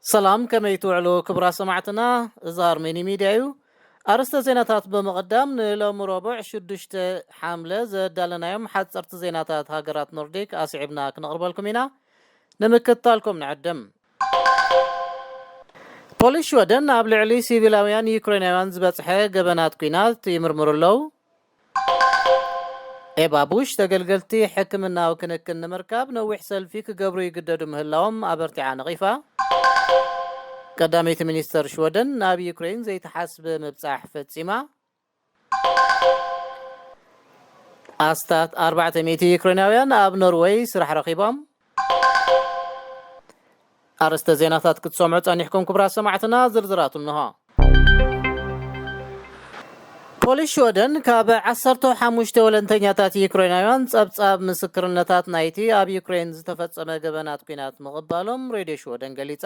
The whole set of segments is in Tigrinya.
ሰላም፣ ከመይ ትውዕሉ ክቡራት ሰማዕትና? እዚ ኣርሜኒ ሚድያ እዩ። ኣርእስተ ዜናታት ብምቕዳም፣ ንሎሚ ረቡዕ ሽዱሽተ ሓምለ ዘዳለናዮም ሓጸርቲ ዜናታት ሃገራት ኖርዲክ ኣስዒብና ክነቕርበልኩም ኢና። ንምክትታልኩም ንዕድም። ፖሊስ ሽወደን ኣብ ልዕሊ ሲቪላውያን ዩክሬናውያን ዝበጽሐ ገበናት ኲናት ይምርምሩ ኣለዉ። ኤባ ቡሽ ተገልገልቲ ሕክምናዊ ክንክን ንምርካብ ነዊሕ ሰልፊ ክገብሩ ይግደዱ ምህላዎም ኣበርቲዓ ነቒፋ። ቀዳመይቲ ሚኒስተር ሽወደን ናብ ዩክሬን ዘይተሓስበ ምብጻሕ ፈጺማ። ኣስታት ኣርባዕተ ሚእቲ ዩክሬናውያን ኣብ ኖርወይ ስራሕ ረኺቦም። ኣርእስተ ዜናታት ክትሰምዑ ጸኒሕኩም ክቡራት ሰማዕትና፣ ዝርዝራቱ እንሆ። ፖሊስ ሽወደን ካብ ዓሰርተ ሓሙሽተ ወለንተኛታት ዩክሬናውያን ጸብጻብ ምስክርነታት ናይቲ ኣብ ዩክሬን ዝተፈጸመ ገበናት ኲናት ምቕባሎም ሬድዮ ሽወደን ገሊጻ።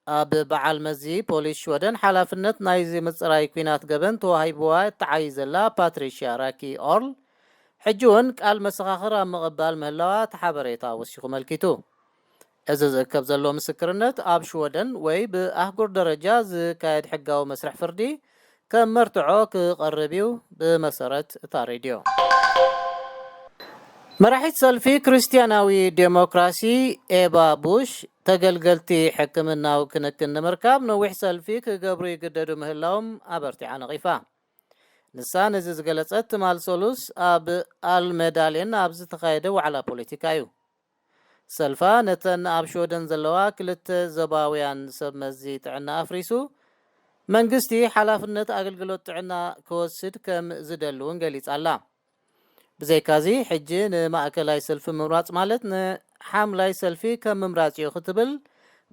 ኣብ በዓል መዚ ፖሊስ ሽወደን ሓላፍነት ናይዚ ምጽራይ ኲናት ገበን ተዋሂብዋ እትዓዪ ዘላ ፓትሪሽያ ራኪ ኦርል፣ ሕጂ እውን ቃል መሰኻኽር ኣብ ምቕባል ምህላዋ እቲ ሓበሬታ ወሲኹ መልኪቱ። እዚ ዝእከብ ዘሎ ምስክርነት ኣብ ሽወደን ወይ ብኣህጉር ደረጃ ዝካየድ ሕጋዊ መስርሕ ፍርዲ ከም መርትዖ ክቐርብ እዩ፣ ብመሰረት እታ ሬድዮ። መራሒት ሰልፊ ክርስትያናዊ ዴሞክራሲ ኤባ ቡሽ፣ ተገልገልቲ ሕክምናዊ ክንክን ንምርካብ ነዊሕ ሰልፊ ክገብሩ ይግደዱ ምህላዎም ኣበርቲዓ ነቒፋ። ንሳ ነዚ ዝገለጸት ትማል ሰሉስ ኣብ ኣልመዳሌን ኣብ ዝተኻየደ ዋዕላ ፖለቲካ እዩ። ሰልፋ ነተን ኣብ ሽወደን ዘለዋ ክልተ ዞባውያን ሰብ መዚ ጥዕና ኣፍሪሱ፣ መንግስቲ ሓላፍነት ኣገልግሎት ጥዕና ክወስድ ከም ዝደሊ እውን ገሊጻ ኣላ። ብዘይካዚ፣ ሕጂ ንማእከላይ ሰልፊ ምምራጽ ማለት ንሓምላይ ሰልፊ ከም ምምራጽ እዩ ክትብል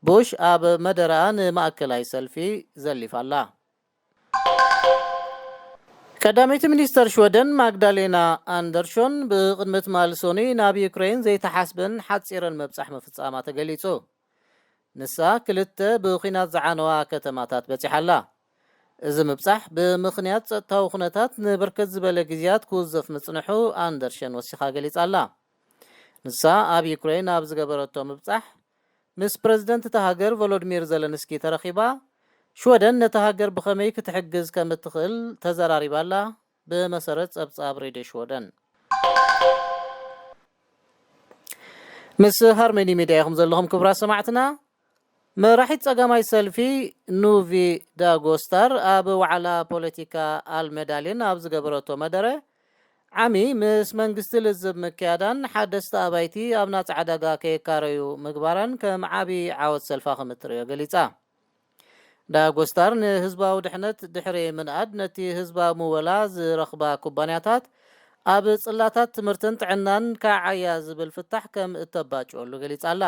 ቡሽ ኣብ መደረኣ ንማእከላይ ሰልፊ ዘሊፋ ኣላ። ቀዳመይቲ ሚኒስተር ሽወደን ማግዳሌና ኣንደርሾን ብቕድሚ ትማሊ ሰኑይ ናብ ዩክሬን ዘይተሓስበን ሓጺርን ምብጻሕ ምፍጻማ ተገሊጹ። ንሳ ክልተ ብኲናት ዝዓነዋ ከተማታት በጺሓ ኣላ። እዚ ምብጻሕ ብምኽንያት ጸጥታዊ ኩነታት ንብርክት ዝበለ ግዜያት ክውዘፍ ምጽንሑ ኣንደርሸን ወሲኻ ገሊጻ ኣላ። ንሳ ኣብ ዩክሬን ኣብ ዝገበረቶ ምብጻሕ፣ ምስ ፕረዚደንት እታ ሃገር ቮሎድሚር ዘለንስኪ ተረኺባ፣ ሽወደን ነታ ሃገር ብኸመይ ክትሕግዝ ከም እትኽእል ተዘራሪባ ኣላ፣ ብመሰረት ጸብጻብ ሬድዮ ሽወደን። ምስ ሃርመኒ ሚድያ ኢኹም ዘለኹም ክቡራት ሰማዕትና። መራሒት ጸጋማይ ሰልፊ ኑቪ ዳጎስታር ኣብ ዋዕላ ፖለቲካ ኣልመዳሊን ኣብ ዝገበረቶ መደረ፣ ዓሚ ምስ መንግስቲ ልዝብ ምክያዳን ሓደስቲ ኣባይቲ ኣብ ናጻ ዕዳጋ ከየካረዩ ምግባራን ከም ዓቢ ዓወት ሰልፋ ከም እትርእዮ ገሊጻ። ዳጎስታር ንህዝባዊ ድሕነት ድሕሪ ምንኣድ ነቲ ህዝባዊ ምወላ ዝረኽባ ኩባንያታት ኣብ ጽላታት ትምህርትን ጥዕናን ከዓያ ዝብል ፍታሕ ከም እተባጭወሉ ገሊጻ ኣላ።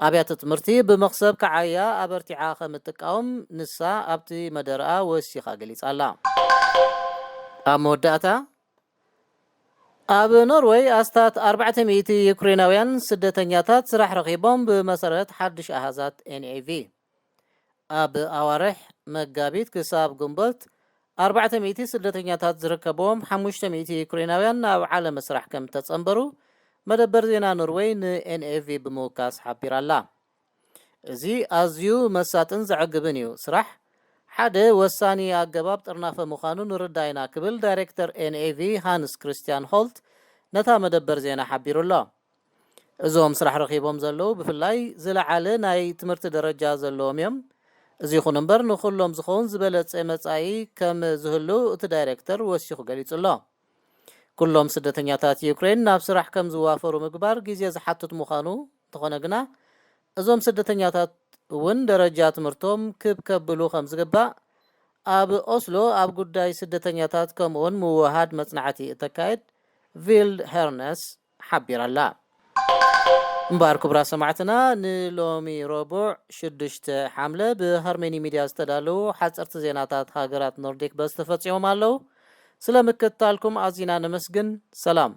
ኣብያተ ትምህርቲ ብመኽሰብ ከዓያ ኣበርቲዓ ከም እትቃወም ንሳ ኣብቲ መደረኣ ወሲኻ ገሊጻ ኣላ። ኣብ መወዳእታ፣ ኣብ ኖርወይ ኣስታት ኣርባዕተ ሚእቲ ዩክሬናውያን ስደተኛታት ስራሕ ረኺቦም ብመሰረት ሓድሽ ኣሃዛት ኤን ኤ ቪ። ኣብ ኣዋርሕ መጋቢት ክሳብ ግንቦት ኣርባዕተ ሚእቲ ስደተኛታት ዝርከብዎም ሓሙሽተ ሚእቲ ዩክሬናውያን ናብ ዓለም ስራሕ ከም እተጸንበሩ መደበር ዜና ኖርወይ ን ኤን ኤ ቪ ብምውካስ ሓቢራ ኣላ። እዚ ኣዝዩ መሳጥን ዘዕግብን እዩ። ስራሕ ሓደ ወሳኒ ኣገባብ ጥርናፈ ምዃኑ ንርዳእ ኢና ክብል ዳይሬክተር ኤን ኤ ቪ ሃንስ ክርስቲያን ሆልት ነታ መደበር ዜና ሓቢሩ ኣሎ። እዞም ስራሕ ረኺቦም ዘለዉ ብፍላይ ዝለዓለ ናይ ትምህርቲ ደረጃ ዘለዎም እዮም። እዚ ይኹን እምበር ንኹሎም ዝኸውን ዝበለጸ መጻኢ ከም ዝህሉ እቲ ዳይሬክተር ወሲኹ ገሊጹ ኣሎ። ኩሎም ስደተኛታት ዩክሬን ናብ ስራሕ ከም ዝዋፈሩ ምግባር ግዜ ዝሓትት ምዃኑ እንተኾነ ግና እዞም ስደተኛታት እውን ደረጃ ትምህርቶም ክብ ከብሉ ከም ዝግባእ ኣብ ኦስሎ ኣብ ጉዳይ ስደተኛታት ከምኡውን ምውሃድ መጽናዕቲ እተካየድ ቪልድ ሄርነስ ሓቢራ ኣላ። እምበኣር ክቡራት ሰማዕትና ንሎሚ ረቡዕ ሽዱሽተ ሓምለ ብሃርሜኒ ሚድያ ዝተዳለዉ ሓፀርቲ ዜናታት ሃገራት ኖርዲክ በዚ ተፈፂሞም ኣለዉ። ስለ ምክትታልኩም ኣዚና ነመስግን። ሰላም።